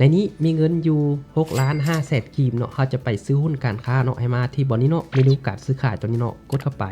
ໃນນີ້ມີເງິນຢູ່ຫົກລ້ານຫ້າແສນກີບເນາະ. ເຮົາຈະໄປຊື້ຫຸ້ນການຄ້າເນາະ, ໃຫ້ມາທີ່ບ່ອນນີ້ເນາະ, ເມນູການຊື້ຂາຍຕົວນີ້ເນາະ, ກົດເຂົ້າໄປ.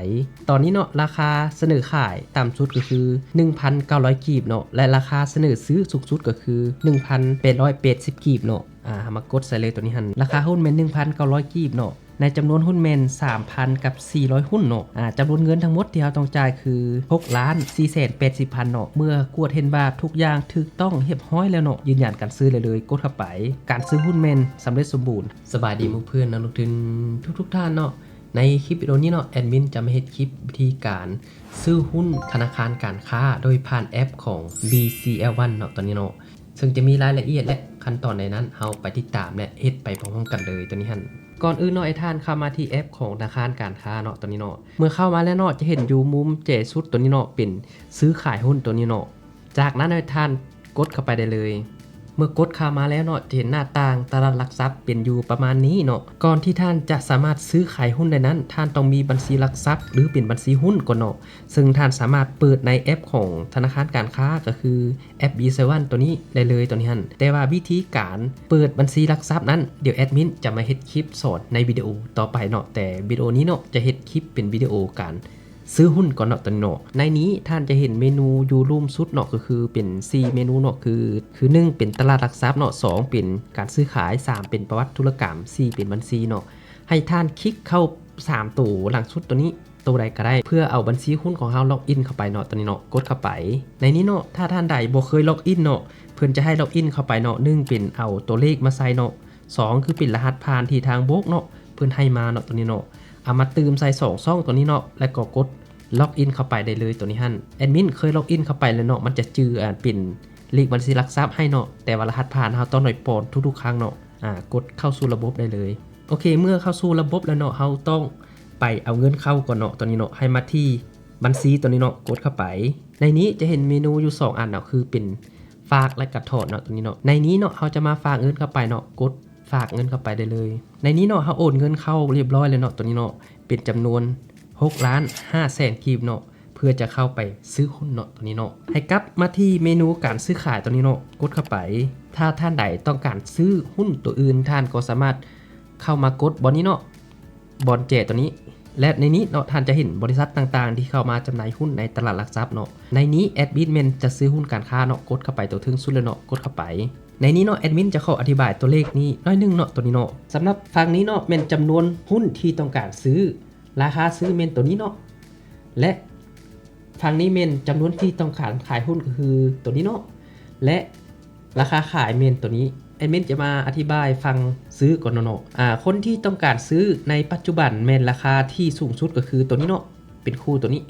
ຕອນນີ້ເນາະ ລາຄາສະເໜີຂາຍຕ່ຳສຸດກໍຄືໜຶ່ງພັນເກົ້າຮ້ອຍກີບເນາະ ແລະ ລາຄາສະເໜີຊື້ສູງສຸດກໍຄືໜຶ່ງພັນແປດຮ້ອຍແປດສິບກີບເນາະ. ອາ ເຮົາມາກົດໃສ່ເລີຍຕົວນີ້ຫັ້ນ. ລາຄາຫຸ້ນແມ່ນໜຶ່ງພັນເກົ້າຮ້ອຍກີບເນາະ. ໃນຈຳນວນຫຸ້ນແມ່ນສາມພັນກັບສີ່ຮ້ອຍຫຸ້ນເນາະ. ອາ ຈຳນວນເງິນທັງໝົດທີ່ເຮົາຕ້ອງຈ່າຍຄືຫົກລ້ານສີ່ແສນແປດສິບພັນເນາະ. ເມື່ອກວດເຫັນວ່າທຸກຢ່າງຖືກຕ້ອງຮຽບຮ້ອຍແລ້ວເນາະ, ຢືນຢັນການຊື້ໄດ້ເລີຍ, ກົດເຂົ້າໄປ. ການຊື້ຫຸ້ນແມ່ນສຳເລັດສົມບູນ. ສະບາຍດີໝູ່ເພື່ອນນັກລົງທຶນທຸກໆທ່ານເນາະ. ໃນຄລິບວິດີໂອນີ້ເນາະ, ແອດມິນຈະມາເຮັດຄລິບວິທີການຊື້ຫຸ້ນທະນາຄານການຄ້າໂດຍຜ່ານແອັບຂອງ ບີຊີແອລວັນເນາະ ຕົວນີ້ເນາະ. ເຊິ່ງຈະມີລາຍລະອຽດ ແລະ ຂັ້ນຕອນໃນນັ້ນ, ເຮົາໄປຕິດຕາມ ແລະ ເຮັດໄປພ້ອມໆກັນເລີຍຕົວນີ້ຫັ້ນ. ກ່ອນອື່ນເນາະ, ໃຫ້ທ່ານເຂົ້າມາທີ່ແອັບຂອງທະນາຄານການຄ້າເນາະ ຕົວນີ້ເນາະ. ເມື່ອເຂົ້າມາແລ້ວເນາະ, ຈະເຫັນຢູ່ມຸມແຈສຸດຕົວນີ້ເນາະ, ເປັນຊື້ຂາຍຫຸ້ນຕົວນີ້ເນາະ. ຈາກນັ້ນໃຫ້ທ່ານກົດເຂົ້າໄປໄດ້ເລີຍ. ເມື່ອກົດເຂົ້າມາແລ້ວເນາະ, ຈະເຫັນໜ້າຕ່າງຕະຫຼາດຫຼັກຊັບເປັນຢູ່ປະມານນີ້ເນາະ. ກ່ອນທີ່ທ່ານຈະສາມາດຊື້ຂາຍຫຸ້ນໄດ້ນັ້ນ, ທ່ານຕ້ອງມີບັນຊີຫຼັກຊັບ ຫຼື ເປັນບັນຊີຫຸ້ນກ່ອນເນາະ. ເຊິ່ງທ່ານສາມາດເປີດໃນແອັບຂອງທະນາຄານການຄ້າ ກໍຄື ແອັບ ບີຊີແອລວັນ ຕົວນີ້ໄດ້ເລີຍ ຕົວນີ້ຫັ້ນ. ແຕ່ວ່າວິທີການເປີດບັນຊີຫຼັກຊັບນັ້ນ, ດຽວແອດມິນຈະມາເຮັດຄລິບສອນໃນວິດີໂອຕໍ່ໄປເນາະ. ແຕ່ວິດີໂອນີ້ເນາະ, ຈະເຮັດຄລິບເປັນວິດີໂອການຊື້ຫຸ້ນກ່ອນເນາະ ຕົວນີ້ເນາະ. ໃນນີ້ທ່ານຈະເຫັນເມນູຢູ່ລຸ່ມສຸດເນາະ, ກໍຄືເປັນສີ່ເມນູເນາະ, ຄື ຄືໜຶ່ງເປັນຕະຫຼາດຫຼັກຊັບເນາະ, ສອງເປັນການຊື້ຂາຍ, ສາມເປັນປະຫວັດທຸລະກຳ, ສີ່ເປັນບັນຊີເນາະ. ໃຫ້ທ່ານຄລິກເຂົ້າສາມໂຕຫຼັງສຸດຕົວນີ້ ໂຕໃດກໍໄດ້ ເພື່ອເອົາບັນຊີຫຸ້ນຂອງເຮົາລັອກອິນເຂົ້າໄປເນາະ ຕົວນີ້ເນາະ, ກົດເຂົ້າໄປ. ໃນນີ້ເນາະ, ຖ້າທ່ານໃດບໍ່ເຄີຍລັອກອິນເນາະ, ເພິ່ນຈະໃຫ້ລັອກອິນເຂົ້າໄປເນາະ, ໜຶ່ງເປັນເອົາຕົວເລກມາໃສ່ເນາະ, ສອງຄືເປັນລະຫັດຜ່ານທີ່ທາງໂບກເນາະ ເພິ່ນໃຫ້ມາເນາະ ຕົວນີ້ເນາະ. ເອົາມາຕື່ມໃສ່ສອງຊ່ອງຕົວນີ້ເນາະ ແລ້ວກໍກົດລັອກອິນເຂົ້າໄປໄດ້ເລີຍ ຕົວນີ້ຫັ້ນ. ແອດມິນເຄີຍລັອກອິນເຂົ້າໄປແລ້ວເນາະ, ມັນຈະຈື່ ອາ ເປັນເລກບັນຊີຫຼັກຊັບໃຫ້ເນາະ, ແຕ່ວ່າລະຫັດຜ່ານເຮົາຕ້ອງໄດ້ປ້ອນທຸກໆຄັ້ງເນາະ. ອາ ກົດເຂົ້າສູ່ລະບົບໄດ້ເລີຍ. ໂອເຄ, ເມື່ອເຂົ້າສູ່ລະບົບແລ້ວເນາະ, ເຮົາຕ້ອງໄປເອົາເງິນເຂົ້າກ່ອນເນາະ ຕົວນີ້ເນາະ. ໃຫ້ມາທີ່ບັນຊີຕົວນີ້ເນາະ, ກົດເຂົ້າໄປ. ໃນນີ້ຈະເຫັນເມນູຢູ່ສອງອັນເນາະ, ຄືເປັນຝາກ ແລະ ກະຖອນເນາະ ຕົວນີ້ເນາະ. ໃນນີ້ເນາະ, ເຮົາຈະມາຝາກເງິນເຂົ້າໄປເນາະ, ກົດຝາກເງິນເຂົ້າໄປໄດ້ເລີຍ. ໃນນີ້ເນາະ, ເຮົາໂອນເງິນເຂົ້າຮຽບຮ້ອຍແລ້ວເນາະ, ຕົວນີ້ເນາະ, ເປັນຈຳນວນຫົກລ້ານຫ້າແສນກີບເນາະ. ເພື່ອຈະເຂົ້າໄປຊື້ຫຸ້ນເນາະ ຕົວນີ້ເນາະ. ໃຫ້ກັບມາທີ່ເມນູການຊື້ຂາຍຕົວນີ້ເນາະ, ກົດເຂົ້າໄປ. ຖ້າທ່ານໃດຕ້ອງການຊື້ຫຸ້ນຕົວອື່ນ, ທ່ານກໍສາມາດເຂົ້າມາກົດບ່ອນນີ້ເນາະ, ບ່ອນແຈຕົວນີ້. ແລະ ໃນນີ້ເນາະ, ທ່ານຈະເຫັນບໍລິສັດຕ່າງໆທີ່ເຂົ້າມາຈຳໜ່າຍຫຸ້ນໃນຕະຫຼາດຫຼັກຊັບເນາະ. ໃນນີ້ແອດມິນແມ່ນຈະຊື້ຫຸ້ນການຄ້າເນາະ, ກົດເຂົ້າໄປຕົວເທິງສຸດເລີຍເນາະ, ກົດເຂົ້າໄປ. ໃນນີ້ເນາະ, ແອດມິນຈະຂໍອະທິບາຍຕົວເລກນີ້ໜ້ອຍໜຶ່ງເນາະ, ຕົວນີ້ເນາະ. ສຳລັບຝັ່ງນີ້ເນາະ, ແມ່ນຈຳນວນຫຸ້ນທີ່ຕ້ອງການຊື້, ລາຄາຊື້ແມ່ນຕົວນີ້ເນາະ. ແລະ ຝັ່ງນີ້ແມ່ນຈຳນວນທີ່ຕ້ອງການຂາຍຫຸ້ນ ກໍຄືຕົວນີ້ເນາະ ແລະ ລາຄາຂາຍແມ່ນຕົວນີ້. ແອດມິນຈະມາອະທິບາຍຝັ່ງຊື້ກ່ອນເນາະ. ອາ ຄົນທີ່ຕ້ອງການຊື້ໃນປັດຈຸບັນແມ່ນລາຄາທີ່ສູງສຸດ ກໍຄືຕົວນີ້ເນາະ, ເປັນຄູ່ຕົວນີ້.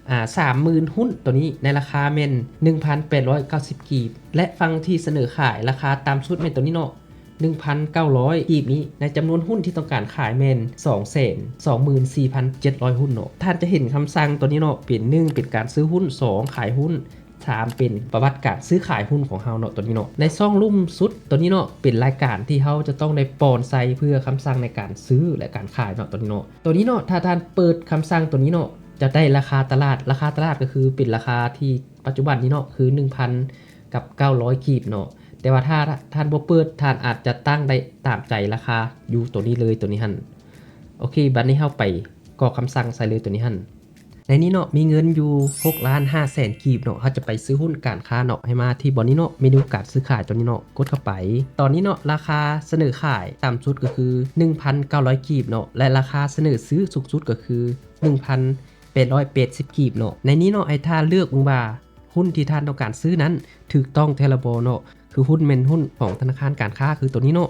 ອາ ສາມໝື່ນຫຸ້ນຕົວນີ້ ໃນລາຄາແມ່ນໜຶ່ງພັນແປດຮ້ອຍເກົ້າສິບກີບ ແລະ ຝັ່ງທີ່ສະເໜີຂາຍລາຄາຕ່ຳສຸດແມ່ນຕົວນີ້ເນາະ, ໜຶ່ງພັນເກົ້າຮ້ອຍກີບນີ້. ໃນຈຳນວນຫຸ້ນທີ່ຕ້ອງການຂາຍແມ່ນສອງແສນສອງໝື່ນສີ່ພັນເຈັດຮ້ອຍຫຸ້ນເນາະ. ທ່ານຈະເຫັນຄຳສັ່ງຕົວນີ້ເນາະ, ເປັນ ໜຶ່ງ ເປັນການຊື້ຫຸ້ນ, ສອງ ຂາຍຫຸ້ນ, ສາມ ເປັນປະຫວັດການຊື້ຂາຍຫຸ້ນຂອງເຮົາເນາະ, ຕົວນີ້ເນາະ. ໃນຊ່ອງລຸ່ມສຸດຕົວນີ້ເນາະ, ເປັນລາຍການທີ່ເຮົາຈະຕ້ອງໄດ້ປ້ອນໃສ່ເພື່ອຄຳສັ່ງໃນການຊື້ ແລະ ການຂາຍເນາະ, ຕົວນີ້ເນາະ. ຕົວນີ້ເນາະ, ຖ້າທ່ານເປີດຄຳສັ່ງຕົວນີ້ເນາະ, ຈະໄດ້ລາຄາຕະຫຼາດ. ລາຄາຕະຫຼາດກໍຄືເປັນລາຄາທີ່ປັດຈຸບັນນີ້ເນາະ, ຄືໜຶ່ງພັນກັບເກົ້າຮ້ອຍກີບເນາະ. ແຕ່ວ່າຖ້າທ່ານບໍ່ເປີດ, ທ່ານອາດຈະຕັ້ງໄດ້ຕາມໃຈລາຄາຢູ່ຕົວນີ້ເລີຍ, ຕົວນີ້ຫັ້ນ. ໂອເຄ, ບັດນີ້ເຮົາໄປກອກຄຳສັ່ງໃສ່ເລີຍ, ຕົວນີ້ຫັ້ນ. ໃນນີ້ເນາະ, ມີເງິນຢູ່ຫົກລ້ານຫ້າແສນກີບເນາະ, ເຮົາຈະໄປຊື້ຫຸ້ນການຄ້າເນາະ, ໃຫ້ມາທີ່ບ່ອນນີ້ເນາະ, ເມນູການຊື້ຂາຍຕົວນີ້ເນາະ, ກົດເຂົ້າໄປ. ຕອນນີ້ເນາະ, ລາຄາສະເໜີຂາຍຕ່ຳສຸດກໍຄືໜຶ່ງພັນເກົ້າຮ້ອຍກີບເນາະ, ແລະ ລາຄາສະເໜີຊື້ສູງສຸດກໍຄືໜຶ່ງພັນແປດຮ້ອຍແປດສິບກີບເນາະ. ໃນນີ້ເນາະ, ໃຫ້ທ່ານເລືອກເບິ່ງວ່າ ຫຸ້ນທີ່ທ່ານຕ້ອງການຊື້ນັ້ນຖືກຕ້ອງແທ້ຫຼືບໍ່ເນາະ, ຄືຫຸ້ນແມ່ນຫຸ້ນຂອງທະນາຄານການຄ້າ ຄືຕົວນີ້ເນາະ,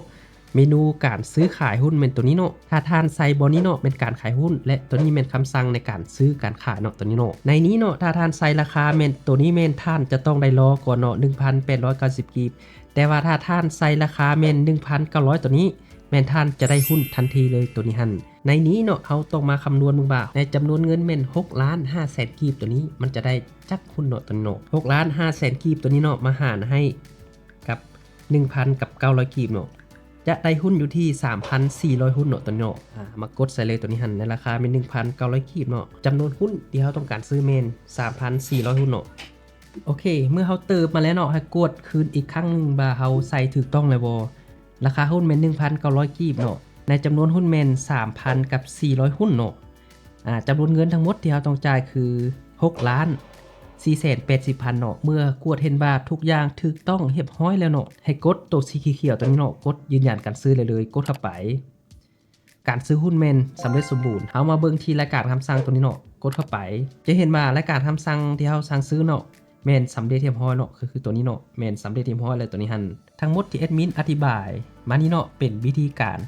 ເມນູການຊື້ຂາຍຫຸ້ນແມ່ນຕົວນີ້ເນາະ. ຖ້າທ່ານໃສ່ບ່ອນນີ້ເນາະ ແມ່ນການຂາຍຫຸ້ນ ແລະ ຕົວນີ້ແມ່ນຄຳສັ່ງໃນການຊື້ການຂາຍເນາະ, ຕົວນີ້ເນາະ. ໃນນີ້ເນາະ, ຖ້າທ່ານໃສ່ລາຄາແມ່ນຕົວນີ້ແມ່ນທ່ານຈະຕ້ອງໄດ້ລໍກ່ອນເນາະ, ໜຶ່ງພັນແປດຮ້ອຍເກົ້າສິບກີບ. ແຕ່ວ່າຖ້າທ່ານໃສ່ລາຄາແມ່ນໜຶ່ງພັນເກົ້າຮ້ອຍຕົວນີ້ ແມ່ນທ່ານຈະໄດ້ຫຸ້ນທັນທີເລີຍ ຕົວນີ້ຫັ້ນ. ໃນນີ້ເນາະ ເຮົາຕ້ອງມາຄຳນວນເບິ່ງວ່າ ໃນຈຳນວນເງິນແມ່ນຫົກລ້ານຫ້າແສນກີບຕົວນີ້ ມັນຈະໄດ້ຈັກຫຸ້ນເນາະ ຕົວນີ້ເນາະ. ຫົກລ້ານຫ້າແສນກີບຕົວນີ້ເນາະ ມາຫານໃຫ້ກັບໜຶ່ງພັນກັບເກົ້າຮ້ອຍກີບເນາະ ຈະໄດ້ຫຸ້ນຢູ່ທີ່ສາມພັນສີ່ຮ້ອຍຫຸ້ນເນາະ ຕົວນີ້ເນາະ. ອາ ມາກົດໃສ່ເລີຍຕົວນີ້ຫັ້ນ ໃນລາຄາແມ່ນໜຶ່ງພັນເກົ້າຮ້ອຍກີບເນາະ. ຈຳນວນຫຸ້ນທີ່ເຮົາຕ້ອງການຊື້ແມ່ນສາມພັນສີ່ຮ້ອຍຫຸ້ນເນາະ. ໂອເຄ ເມື່ອເຮົາເຕີມມາແລ້ວເນາະ ໃຫ້ກວດຄືນອີກຄັ້ງໜຶ່ງວ່າເຮົາໃສ່ຖືກຕ້ອງແລ້ວບໍ່. ລາຄາຫຸ້ນແມ່ນໜຶ່ງພັນເກົ້າຮ້ອຍກີບເນາະ, ໃນຈຳນວນຫຸ້ນແມ່ນສາມພັນກັບສີ່ຮ້ອຍຫຸ້ນເນາະ. ອາ ຈຳນວນເງິນທັງໝົດທີ່ເຮົາຕ້ອງຈ່າຍຄືຫົກລ້ານສີ່ແສນແປດສິບພັນເນາະ. ເມື່ອກວດເຫັນວ່າທຸກຢ່າງຖືກຕ້ອງຮຽບຮ້ອຍແລ້ວເນາະ ໃຫ້ກົດໂຕສີຂຽວໂຕນີ້ເນາະ, ກົດຢືນຢັນການຊື້ໄດ້ເລີຍ, ກົດເຂົ້າໄປ. ການຊື້ຫຸ້ນແມ່ນສຳເລັດສົມບູນ. ເຮົາມາເບິ່ງທີ່ລາຍການຄຳສັ່ງໂຕນີ້ເນາະ, ກົດເຂົ້າໄປ ຈະເຫັນວ່າລາຍການຄຳສັ່ງທີ່ເຮົາສັ່ງຊື້ເນາະ ແມ່ນສຳເລັດຮຽບຮ້ອຍເນາະ, ກໍຄືໂຕນີ້ເນາະ ແມ່ນສຳເລັດຮຽບຮ້ອຍແລ້ວ. ໂຕນີ້ຫັ້ນ ທັງໝົດທີ່ແອດມິນອະທິບາຍມານີ້ເນາະ ເປັນວິທີການ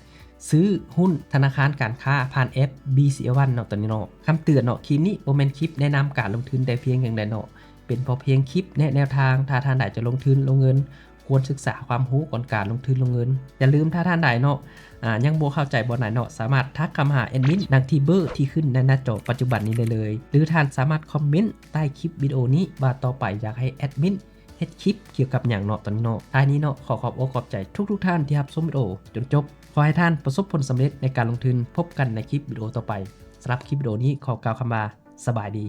ຊື້ຫຸ້ນທະນາຄານການຄ້າຜ່ານແອັບ ບີຊີເອວັນເນາະ. ໂຕນີ້ເນາະ ຄຳເຕືອນເນາະ, ຄລິບນີ້ບໍ່ແມ່ນຄລິບແນະນຳການລົງທຶນແຕ່ພຽງຢ່າງໃດເນາະ, ເປັນພຽງຄລິບແນະແນວທາງ. ຖ້າທ່ານໃດຈະລົງທຶນລົງເງິນ ຄວນສຶກສາຄວາມຮູ້ກ່ອນການລົງທຶນລົງເງິນ. ຢ່າລືມ ຖ້າທ່ານໃດເນາະ ອາ ຍັງບໍ່ເຂົ້າໃຈບ່ອນໃດເນາະ ສາມາດທັກເຂົ້າມາຫາແອດມິນດັ່ງທີ່ເບີທີ່ຂຶ້ນໃນໜ້າຈໍປັດຈຸບັນນີ້ໄດ້ເລີຍ ຫຼືທ່ານສາມາດຄອມເມັນໃຕ້ຄລິບວິດີໂອນີ້ວ່າຕໍ່ໄປຢາກໃຫ້ແອດມິນເຮັດຄລິບກ່ຽວກັບຫຍັງເນາະ. ຕອນນີ້ເນາະ ທ້າຍນີ້ເນາະ ຂໍຂອບອົກຂອບໃຈທຸກໆທ່ານທີ່ຮັບຊົມວິດີໂອຈົນຈົບ. ຂໍໃຫ້ທ່ານປະສົບຜົນສຳເລັດໃນການລົງທຶນ. ພົບກັນໃນຄລິບວິດີໂອຕໍ່ໄປ. ສຳລັບຄລິບວິດີໂອນີ້ ຂໍກ່າວຄຳວ່າ ສະບາຍດີ.